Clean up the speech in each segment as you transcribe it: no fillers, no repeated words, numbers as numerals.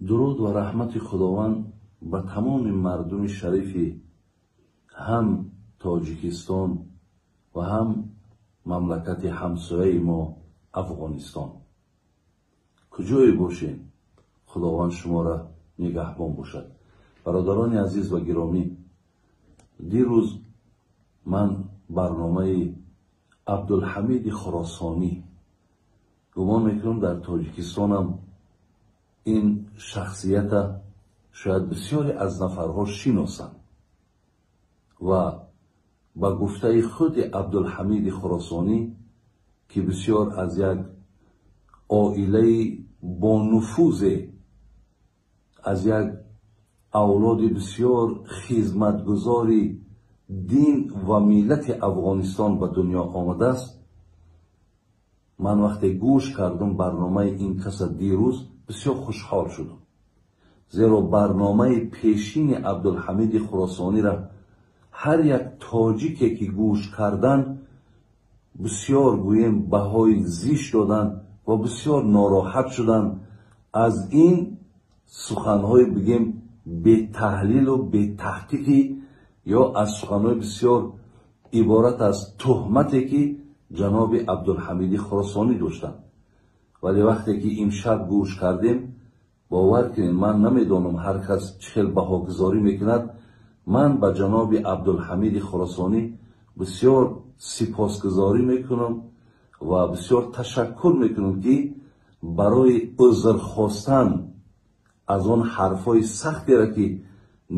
Дуруд ва раҳмати Худованд ба тамоми мардуми шарифи ҳам Тоҷикистон ва ҳам мамлакати ҳамсояи мо Афғонистон. Куҷое бошед, Худованд шуморо нигаҳбон бошад. Бародарони азиз ва гиромӣ, дирӯз ман барномаи Абдулҳамиди Хуросонӣ, гумон мекунам дар Тоҷикистонам ин шахсията шояд бисёре аз нафарҳо шиносанд ва ба гуфтаи худи Абдулҳамиди Хуросонӣ, ки бисёр аз як оилаи бонуфузе, аз як авлоди бисёр хизматгузори дин ва миллати Афғонистон ба дунё омадааст. Ман вақте гӯш кардам барномаи ин каса дирӯз, бисёр хушҳол шудам, зеро барномаи пешини Абдулҳамиди Хуросониро ҳар як тоҷике ки гӯш кардан, бисёр гӯем баҳои зишт доданд ва бисёр нороҳат шуданд аз ин суханҳои бигем бетаҳлилу бетаҳқиқӣ ё аз суханҳои бисёр иборат аз туҳмате ки ҷаноби Абдулҳамиди Хуросонӣ доштанд. Вале вақте ки имшаб гӯш кардем, бовар кунед, ман намедонам ҳар кас чӣ хел баҳогузорӣ мекунад, ман ба ҷаноби Абдулҳамиди Хуросонӣ бисёр сипосгузорӣ мекунам ва бисёр ташаккур мекунам, ки барои узр хостан аз он ҳарфҳои сахтеро, ки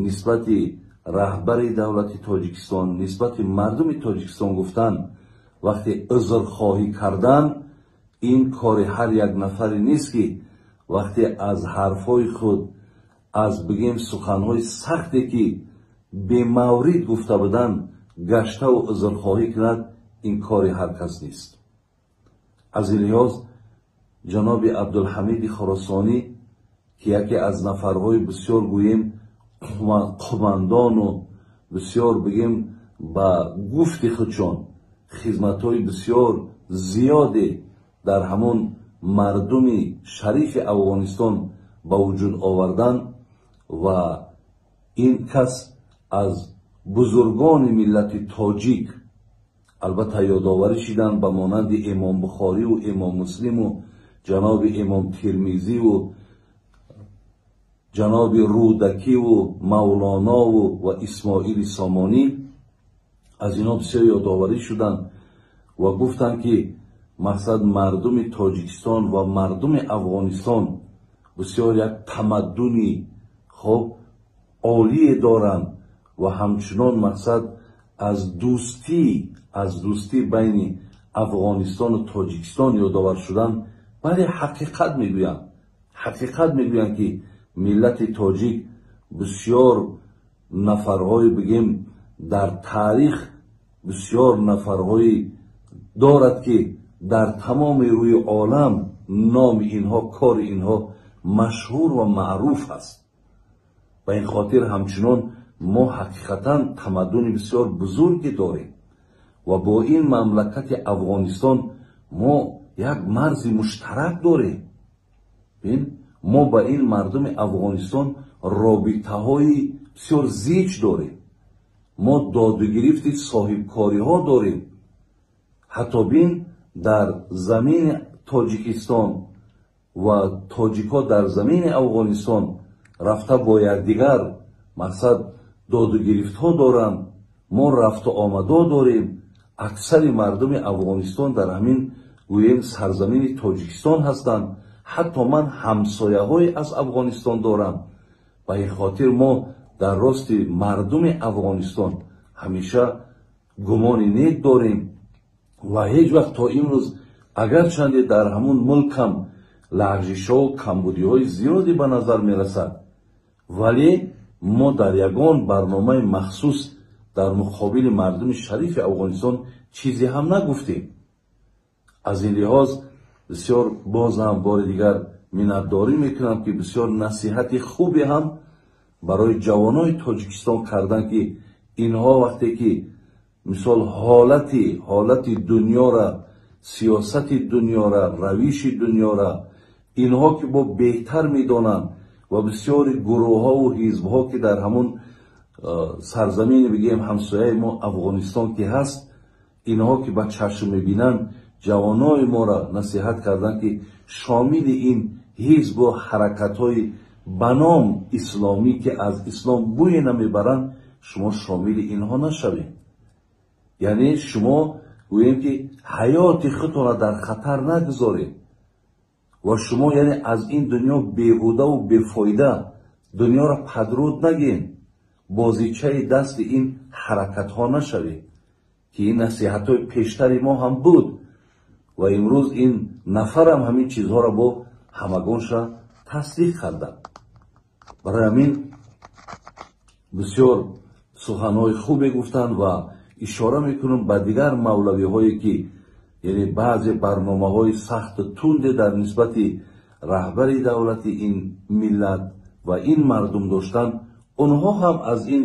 нисбати раҳбари давлати Тоҷикистон, нисбати мардуми Тоҷикистон гуфтан, вақте узрхоҳӣ кардан, ин кори ҳар як нафаре нест, ки вақте аз ҳарфҳои худ, аз бигем суханҳои сахте ки бемаврид гуфта буданд, гаштаву узрхоҳӣ кунад, ин кори ҳар кас нест. Аз ин лиҳоз ҷаноби Абдулҳамиди Хуросонӣ, ки яке аз нафарҳои бисёр гӯем қумандону бисёр бигем ба гуфти худшон хизматҳои бисёр зиёде дар ҳамон мардуми шарифи Афғонистон ба вуҷуд овардан ва ин кас аз бузургони миллати тоҷик албатта ёдоварӣ шиданд, ба монанди Имом Бухориву Имом Муслиму ҷаноби Имом Термизиву ҷаноби Рӯдакиву Мавлонову ва Исмоили Сомонӣ, аз инҳо бисёр ёдоварӣ шуданд ва гуфтанд, ки мақсад мардуми Тоҷикистон ва мардуми Афғонистон бисёр як тамаддуни хоб олие доранд ва ҳамчунон мақсад аз дӯстӣ байни Афғонистону Тоҷикистон ёдовар шуданд. Бале, ҳақиқат мегӯянд, ҳақиқат мегӯянд, ки миллати тоҷик бисёр нафарҳои бигем дар таърих бисёр нафарҳои дорад, ки дар тамоми рӯи олам номи инҳо, кори инҳо машҳур ва маъруф аст. Ба ин хотир ҳамчунон мо ҳақиқатан тамаддуни бисёр бузурге дорем ва бо ин мамлакати Афғонистон мо як марзи муштарак дорем. Бин, мо ба ин мардуми Афғонистон робитаҳои бисёр зич дорем, мо додугирифти соҳибкориҳо дорем. Ҳатто бин, дар замини Тоҷикистон ва тоҷикҳо дар замини Афғонистон рафта бо якдигар мақсад додугирифтҳо доранд, мо рафту омадҳо дорем. Аксари мардуми Афғонистон дар ҳамин гӯем сарзамини Тоҷикистон ҳастанд. Ҳатто ман ҳамсояҳое аз Афғонистон дорам. Ба ин хотир мо дар рости мардуми Афғонистон ҳамеша гумони нек дорем ва ҳеҷ вақт то имрӯз, агарчанде дар ҳамун мулкам лағжишҳову камбудиҳои зиёде ба назар мерасад, вале мо дар ягон барномаи махсус дар муқобили мардуми шарифи Афғонистон чизе ҳам нагуфтем. Аз ин лиҳоз бисёр боз ҳам бори дигар миннатдорӣ мекунам, ки бисёр насиҳати хубе ҳам барои ҷавонони Тоҷикистон карданд, ки инҳо вақте ки мисол ҳолати дунёра, сиёсати дунёра, равиши дунёра инҳо ки бо беҳтар медонанд. ва бисёри гурӯҳҳову ҳизбҳо, ки дар ҳамун сарзамини бигӯем ҳамсояи мо Афғонистон ки ҳаст, инҳо ки ба чашм мебинанд, ҷавонои моро насиҳат карданд, ки шомили ин ҳизбу ҳаракатҳои ба ном исломӣ, ки аз ислом бӯе намебаранд, шумо шомили инҳо нашавед. Яъне шумо гӯем ки ҳаёти худтонро дар хатар нагузоред ва шумо яъне аз ин дунё беҳудаву бефоида дунёро падруд нагин, бозичаи дасти ин ҳаракатҳо нашавед, ки ин насиҳатҳои пештари мо ҳам буд ва имрӯз ин нафарам ҳамин чизҳоро бо ҳамагонша тасдиқ карданд. Барои ҳамин бисёр суханҳои хубе гуфтанд ва ишора мекунам ба дигар мавлавиҳое, ки яъне баъзе барномаҳои сахту тунде дар нисбати раҳбари давлати ин миллат ва ин мардум доштанд, онҳо ҳам аз ин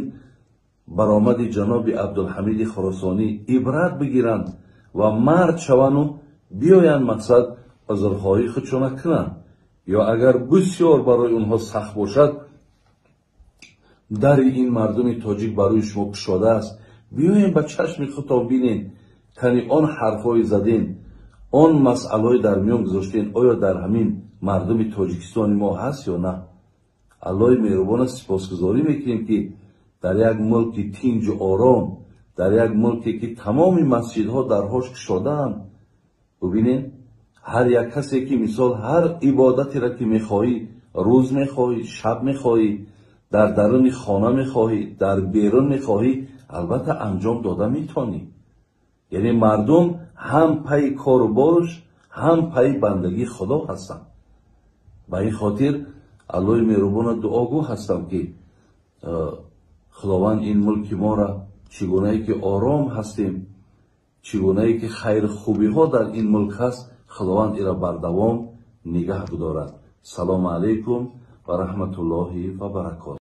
баромади ҷаноби Абдулҳамиди Хуросонӣ ибрат бигиранд ва мард шаванду биёянд мақсад узрхоҳии худшона кунанд. Ё агар бисёр барои онҳо сахт бошад, дари ин мардуми тоҷик барои шумо кушодааст, биёем ба чашми худтон бинед, кани он ҳарфҳои заден, он масъалаҳои дар миён гузоштен, оё дар ҳамин мардуми Тоҷикистони мо ҳаст ё на. Аллоҳи меҳрубона сипосгузорӣ мекунем, ки дар як мулки тинҷу ором, дар як мулке ки тамоми масҷидҳо дарҳош кушодаанд, бубинед, ҳар як касе ки мисол ҳар ибодатеро ки мехоҳӣ, рӯз мехоҳӣ, шаб мехоҳӣ, дар даруни хона мехоҳӣ, дар берун мехоҳӣ, албатта анҷом дода метавонӣ. Яъне мардум ҳам пайи кору борш, ҳам пайи бандагии Худо ҳастанд. Ба ин хотир Аллоҳи меҳрубона дуогӯ ҳастам, ки Худованд ин мулки моро чӣ гунае ки ором ҳастем, чӣ гунае ки хайрхубиҳо дар ин мулк ҳаст, Худованд иро бардавом нигаҳ бидорад. Салому алайкум ва раҳматуллоҳи ва баракотуҳ.